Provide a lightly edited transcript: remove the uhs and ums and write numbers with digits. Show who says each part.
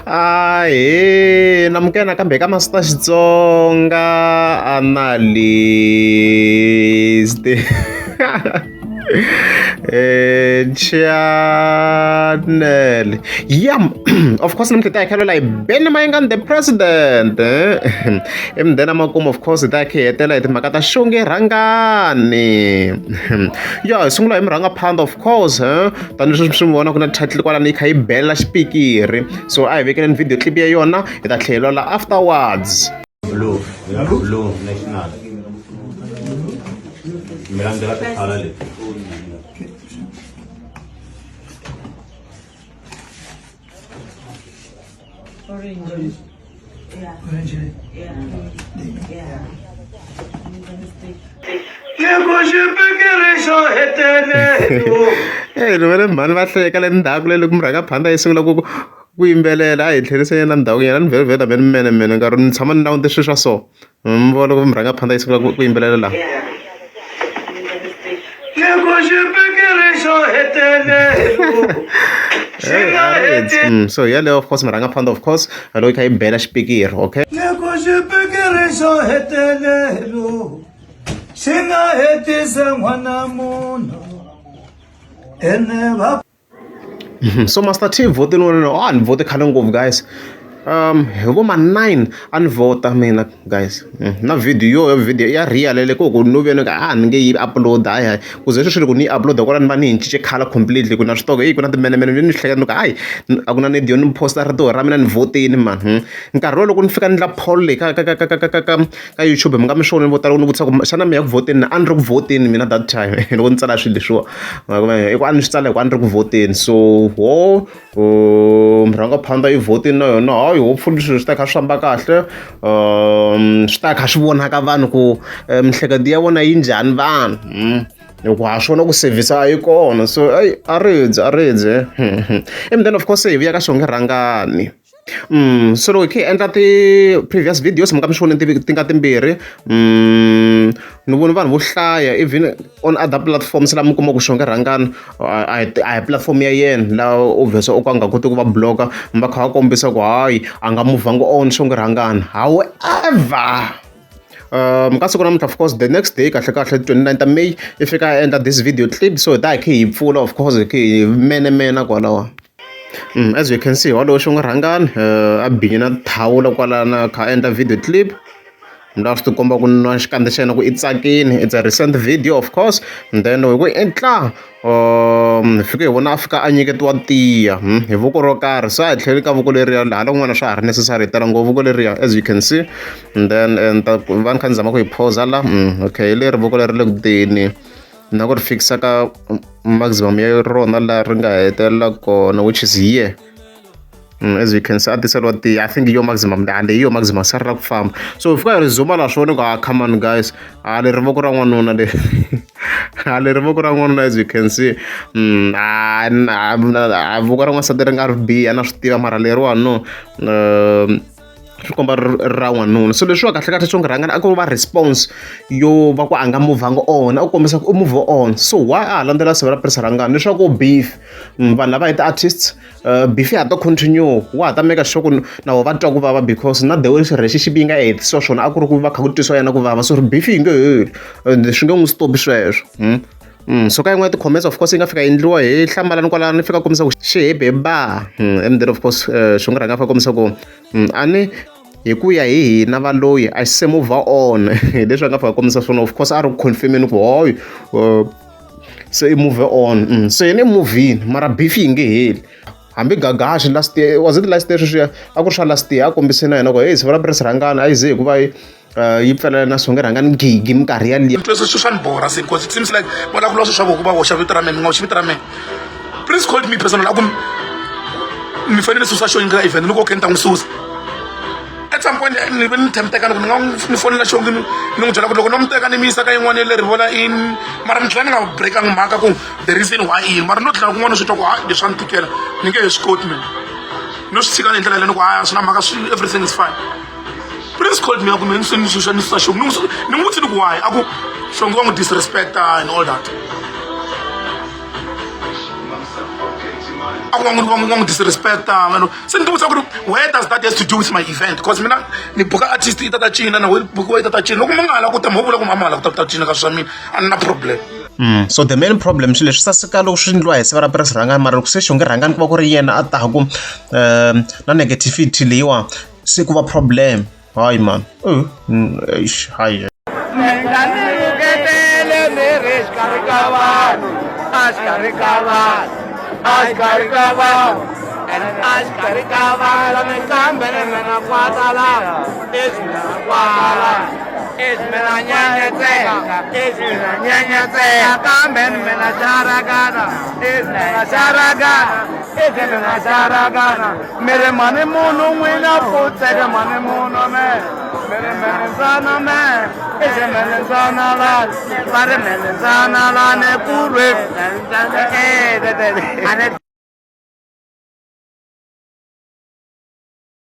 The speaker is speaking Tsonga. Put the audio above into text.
Speaker 1: Ahee namukela nakambe ka Master Xitsonga Analyst channel ya of course namuntlha ta hi kha hi Benny Mayengani the president emudeni makumu of course hi ta kha hi hetela hi timhaka ta Xongi Rhangani ya hi sungula hi murhangaphandha of course tanihileswi swi mi vona ku na title kwalano yi kha yi bela xipikiri so a hi vekeleni video clip ya yona hi ta tlhela la afterwards
Speaker 2: Blue, blue national. Mi landzela tikhala leti.
Speaker 3: Orange. Yeah.
Speaker 4: Orange.
Speaker 3: Yeah. Yeah.
Speaker 1: Hey, ni vone mhani va hleka le ndzhaku le loko murhangaphandha yi sungula ku ku yimbelela a hi tlherise yena ndhawu yena ni vhele vhele ni mene mene nkarhi ni tshama ni langute swilo swa so mi vona loko murhangaphandha yi sungula ku yimbelela laha so yaleyo of course murhangaphandha of course loko yi kha yi bela xipikiri okay
Speaker 4: Loko xipikiri xo hetelelo xi nga hetisa n'wana munhu ene va
Speaker 1: So Master T vhotini wena a ni vote khale ngopfu guys hi vo ma 9 a ni vhota mina guys na video yo video ya real le ku ku no ve ni a ni nge yi upload hayi hayi ku ze sweswi loko ni yi upload kwala ni va ni yi cince color completely ku na swi tiva ku ku na timenemene ni hleketa ni ku hayi a ku na need yo ni post rito ra mina ni vhotini man nkarhi wolowo loko ni fika ni endla poll leyi ka ka ka ka ka ka ka ka YouTube mi nga mi swi voni vo tala ku ni vutisa ku xana mi ya ku vhoteni a ni ri ku vhoteni mina that time loko ni tsala swilo leswiwa i ku a ni swi tsala hi ku a ni ri ku vhoteni so ho murhangaphandha yi vhotini na yona hayi hopefully swilo swi ta kha swi famba kahle swi ta kha swi vonaka vanhu ku miehleketo ya vona yi njhani vanhu hi ku ha swona ku service a yi kona so eyi a ri dyi a ri dyi and then of course hi vuya ka Xongi Rhangani. So loko hi kha hi endla ti-previous videos mi nga mi swi voni ti nga timbirhi ni vone vanhu vo hlaya even on other platforms laha mi kuma ku Xongi Rhangani a hi a hi platform ya yena laha obvious o ka a nga koti ku va block-a va kha va kombisa ku hayi a nga muvhangi on Xongi Rhangani however ka siku namuntlha of course the next day kahle kahle 29 ta May i fika a endla this video clip so hi ta hi kha hi pfula of course hi kha hi menemena kwalawa. As you can see walowo Xongi Rhangani a binye na thawula kwalano a kha a endla video clip laha swi ti komba ku na xikandza xa yena ku i tsakini it's a recent video of course and then hi ku i hi fike hi vona a fika a nyiketiwa tiya hi voko ro karhi se a hi tlheli ka voko leriya hala kun'wana swa ha ri necessary hi tala ngopfu voko leriya as you can see and then ni ta va ni kha ni zama ku yi pause la okay hi leri voko leri le ku teni na ku ri fikisa ka maximum ya rona laha ri nga hetelela kona which is here as you can see a tiseriwa tiya I think hi yo maximum leyi hi yo maximum se ri la ku famba so hi fika hi ri zoom-a laha swi vona ku ah come on guys a leri voko ra n'wanuna leri a leri voko ra n'wanuna as you can see a voko ra n'wansati ri nga ri biha na swi tiva mara leriwani no swi komba ri ra n'wanuna so leswiwa kahle kahle Xongi Rhangani a ko va response yo va ku a nga muvhangi on a ku kombisa ku u move on so why a ha landzela siva ra Prince Rhangani leswaku beef vanhu lava hi ti-artists beef ya ha to continue wa ha ta make sure ku na vona va twa ku vava because na the way relationship yi nga hetisiwa swona a ku ri ku va kha ku twisiwa yena ku vava so beef yi nge heli and swi nge n'wi stop sweswo. So ka yin'wana ya ti-comments of course yi nga fika yi endliwa hi hlamalani kwalano yi fika kombisa ku xi hebe ba and then of course Xongi Rhangani a fika kombisa ku a ni hi ku ya hi hina valoyi a xi se move on hi leswi a nga fika kombisa swona of course a ri ku confirm-eni ku hayi se i move on se yena i move-ini mara beef yi nge heli hambi Gagashi last year was it last year sweswiya a ku ri swa last year a kombise na yena ku hey siva ra Prince Rhangani a yi ze hikuva yi yi pfelela na Xongi Rhangani gigi minkarhi yaliya.
Speaker 5: Sweswo swa ni borha se because it seems like va lava ku lwa swilo swa vona ku va hoxa vito ra mehe mi nga hoxi vito ra mehe Prince called me personal a ku mi fanele susa Xongi ka event ni ku okay ni ta n'wi susa at some point ni ve ni tempteka ni ku ni nga ni fonela Xongi ni n'wi byela ku loko no mi teka ni mi yisa ka yin'wana ya le rivola in mara ni tlhela ni nga breakangi mhaka ku the reason why yini mara no tlhela kun'wana swi twa ku hayi leswi swa ni tikela ni nge he swi koti mina no swi tshika hi ndlela yaleyo ni ku hayi a swi na mhaka swi everything is fine Prince called me a ku me ni se ni susa ni susa Xongi ni n'wi ni n'wi vutise ni ku why a ku Xongi wa n'wi disrespecta and all that. A ku va n'wi disrespecta se ni tivutisa ku ri where does that has to do with my event because mina ni buka artist yi ta ta cina na bukiwa yi ta ta cina loko mi nga ha la ku ta mo vula ku ma ma la ku ta ku ta cina ka swa mina a ni na problem.
Speaker 1: So the main problem swilo leswi saseka loko swi endliwa hi siva ra Prince Rhangani mara loko se Xongi Rhangani ku va ku ri yena a taku na negativity leyiwa se ku va problem hayi man eish hayi.
Speaker 6: Xikarhi ka vanhu a xikarhi ka vanhu a xikarhi ka vanhu kambe mina kwatalana leswi mina kwala leswi mina nyenyetseka leswi mina nyenyetseka kambe mina xarakana leswi mina xarakana leswi mina xarakana mi ri mani munhu n'wina pfutseke mani munhu me mi ri mene me leswi mene ntsana lani va ri mene ntsana lani ku lwe.